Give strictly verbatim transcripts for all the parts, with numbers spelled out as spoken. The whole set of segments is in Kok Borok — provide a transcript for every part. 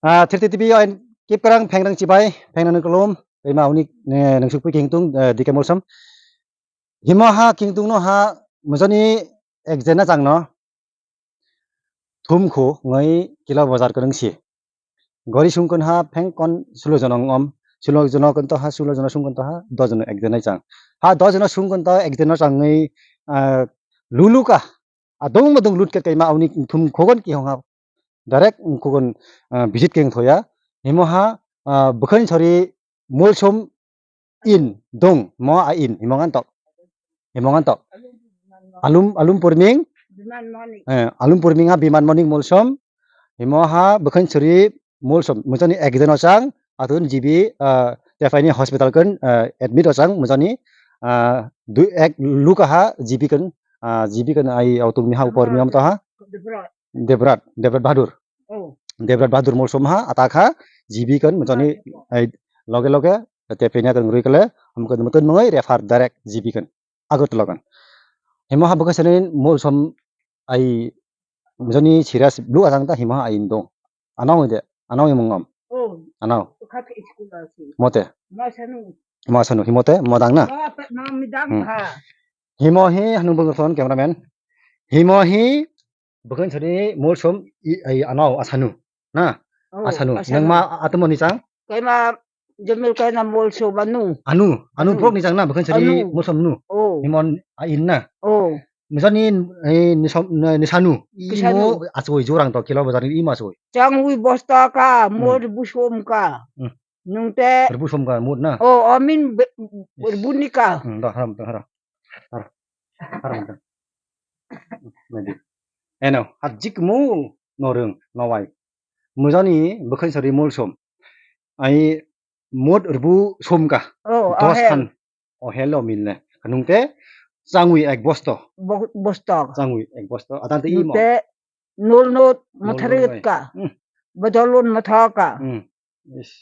Ah, thirty T V o ain kip karang pheng rang chibai, pheng nang kulum, ema uni, eh, nang sukpui kingtung, eh, D K Molsom. Himo ha kingtung no ha mujani ek jena chang no. Thum khu ngai kilo bazar kwrwng si. Gori sung kun ha pheng kon sulo jono ngom, sulo jono kun to ha, sulo jono sung kun to ha, dos jono ek jena chang. Ha dos jono sung kun to ek jena chang ngai, ah, lulu ka. Adung madung lut ke kaima auni thum khogon ki hong ha. Direct khogon, ah, visit keng thoya. Himo ha, ah, bwkhan sori Molsom in dong mo a in himo ngan tok. Himo ngan tok. Alum, alum purming, eh, alum purming ha Biman Monik Molsom. Himo ha bwkhan sori Molsom. Mujani ek jeno chang atun G B, ah, tefaini hospital kan, ah, admit o chang mujani, ah, du ek luka ha G B kan, ah, G B kan ai autung mi ha upor mi am to ha. Debrat, Debrat Bahadur. Oh. Debrat Bahadur Molsom ha, atak ha, G B kan, mujani, ai, loge loge, te penya kan rui kale, am kan mutun mangai, refer direct G B kan, Agartala kan. Himo ha bwkha sani Molsom, ai, mujani serious blue asang ta himo ha ai dong. Anao de, anao imung am. Oh. Anao. Kha ke school asi. Mote. Ma sanu. Ma sanu, himote, modang na? Ma, ma midang Hmm. ha. Himo hi, hanung bwkha son cameraman. Himo hi, Bwkhan sari Molsom i, ai, anao asanu. Na? Oh, asanu. Asanu. Nang ma atamo ni chang? Kaima Jamil kaina Molsom anu. Anu, anu Anu. Prok ni chang na bwkhan sari Anu. Molsom nu. Oh. Himon a in na. Oh. Misani, eh, nisom, ni, nisanu. Kisanu. Imo asoi jorang to kilo bazar ni imo asoi. Changwi bosta ka, Hmm. mor busom ka. Hmm. Nung te. Rbu som ka mut na. Oh, amin be-, Yes. Rbu ni ka. Hmm, da, haram, da, haram. Har, har mantang. Nadi. Eno, hajik mu norung, nawai. Mujani bwkhan sari Molsom. Ai mot rbu som ka. Oh, Dos ahel. Khan. Ohel lo milne. Kanung te changwi ek bosto. Bo-, bosto. Changwi ek bosto. Atan te Nung imo. Te nul nut Nul mathari nut ka. Hmm. Bajolun matha ka. Hmm. Is.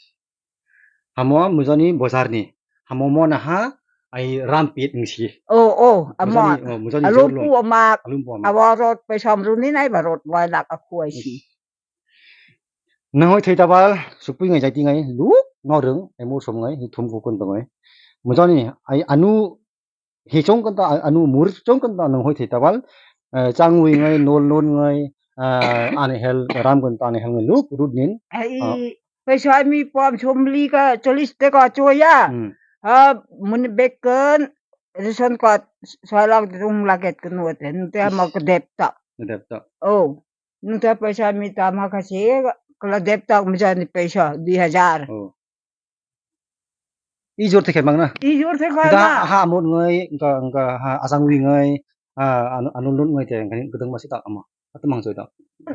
Hamo mujani bozarni. Hamo mo naha ai rampit ngsi. Oh, oh, amo. Mujani, oh, mujani Alumpu jorlong. Amak. Alumpu amak. Awa rot paisa amruni nai ba rot wai lak aku ai si. Is. Nang hoi thai tabal, supui ngai jai tingai, luk no rung, emu som ngai, hi thum kukun tongai. Mujani ai anu Hi chong kan ta anu mur chong kan ta nang hoi thai tabal, eh, changwi ngai, nol non ngai, ah, ani hel ram kan ta ani hel ngai luk rut nin. Ai, Ah. Paisa mi pom somli ka cholis te ka choya. Hmm. Ha, mun bek kan ration card salak dung laget kan wate. Nte Is. Mak dep ta. Dep ta. Oh. Nte paisa mi ta ma ka si kala dep ta mujani paisa dui hajar. Oh. I jor thekhe mang na? I jor thekhe Engka mang. Ha amot ngai, engka, engka ha asang wi ngai, ha anu, anu lut ngai te, engka gedeng masi ta ama. Atu mang soi ta.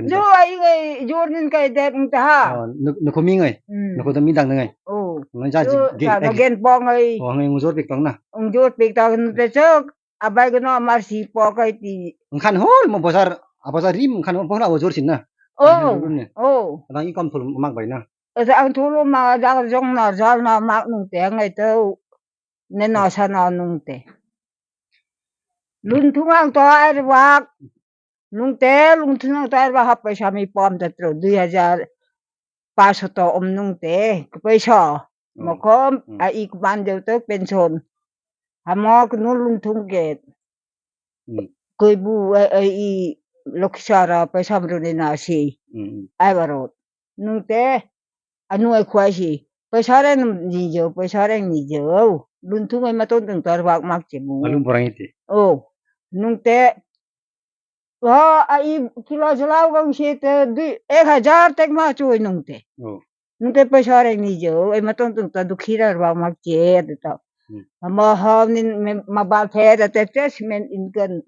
Jo ai ngai, jor nin kai dep engta ha. Oh, nuk-, nukho mi ngai. Hmm. Nukho da mi dang ngai. Oh. Ngai ja Jo, ji, ja, gen, na eh, gen po ngai. Oh, ngai ngujor pik tong na. Ung jor pik tong te chok. Abai gano amar si po kai ti. Engkhan hol mo bozar, a bozar rim engkhan hol pohna o jor sin na. Oh, Rim ne. Oh. Adang i kom thul mak bai na. Asa ang thulu ma jak jong na jal na mak nung te ngai to. Ne no sa no nung te. Lun thung ang to ai wak. Nung te lun thung ang to ai wak hap paisa mi pom te tro dui hajar. Paso to om nung te, paisa. Oh. Mokom, Hmm. A ik ban jeu to pension. Hamo kunu lung thung ke. Hmm. Koi bu, eh, eh, i lokisara paisa mruni na si. Hmm, hmm. Ai barot. Nung te, anu ai khwai si. Paisa reng ni jeu, paisa reng ni jeu. Lun thung ai maton teng tar bak mak che bu. Alum porang iti. Oh. Nung te, Ho, a i kilo jwla gong se te dui, ek hajar tek ma chui nung te. Oh. Nung te paisa reng ni jo, e ma tong tong ta dukhi ra ba mak che de ta. Hmm. Ma ho nin me, ma bal phe da te te simen in kan,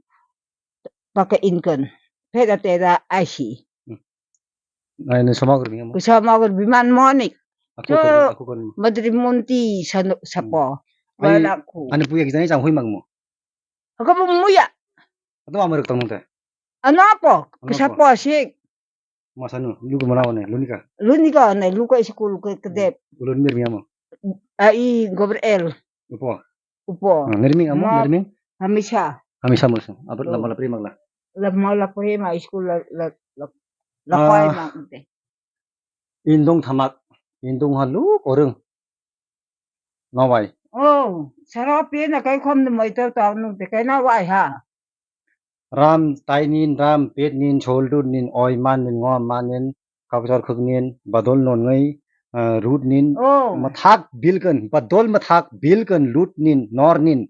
pa ka in kan. Phe da te da ai si. Hmm. Ai ni sama gurbi amo. Kusa ma gurbi man monik. Aku So, kan, aku kan. Madri monti sano, sapo. Hmm. Ai, Wala ku. Ani puya kita ni chang hui mang mo. Ako bo muya. Ato ama rok tong te. Ano apo, Ano kisa apo? Po sik. Masanu, lugu mana one, lunika. Lunika one, luka school ke kedep. Ulun mir miamo. A i Gabriel. Upo. Upo. Ah, nirming amo, Ma-, nirming. Hamisa. Hamisa musu. Abot Oh. Lama lapri magla. Lama lapri ma school la, la, la, la Ah. Pai ma ute. Indung thamak, indung ha lu korung. No bai. Oh, sero pe na kai khom de mai to ta nu de kai na wai ha. Ram tainin, ram petnin, soldurnin, oimannin, ngomannin, kabjar khuknin, badol nongai, ah, rutnin, Oh. Mathak bilkan, badol mathak bilkan, lutnin, nornin,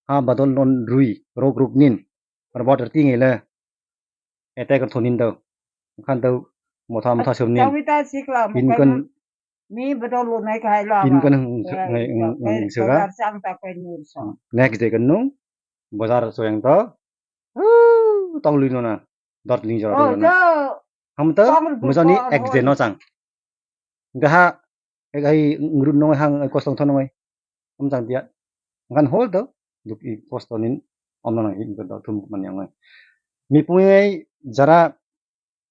ha, badol non rui, rok ruknin, ar border tingai le, attack thonin do, khan do, motha motha somnin, Tawi ta sikla mo Pinkan, kai na. Mi badol lo nai kai la. Pinkan hung, hung, hung, hung, sega. Bazar sang ta kai nur sa. Next day kan nung, bazar soyang to, Huu, tong lui no na. Dot ling jora Oh, dong na. Jo. Ham to, Tong lui mujani bukor ek je hoi. No chang. Gaha, ek ai ngrut no hang, ai kostong tho no ngai. Ham chang dia. Ngan hol to, duk i kosto nin, om no nang hi, do thum man yang ngai. Mi pung ai jara,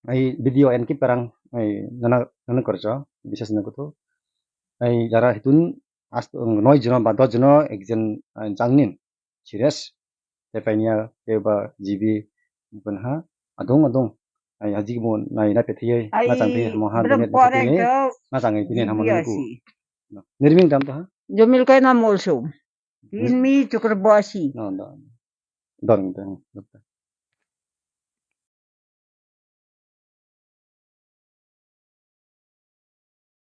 ai video en ki parang, ai nana, nana korjo, bises na kutu. Ai jara hitun, ast, noi jino ba dot jino, ek jen, ai jang nin. Serious. Tei painiya tei ba G B bwkha adung adung. Ai hajik bo nai na pethiyai, Ai, na chang thiyai, mo ha bwrwk benet na pore pethiyai, to na chang thiyai, hamo G B nang ku. Asi. Nirming dam to ha? Jomil kai na molso. Hmm. Inmi chukar bosi. No, no. Dor ngi to.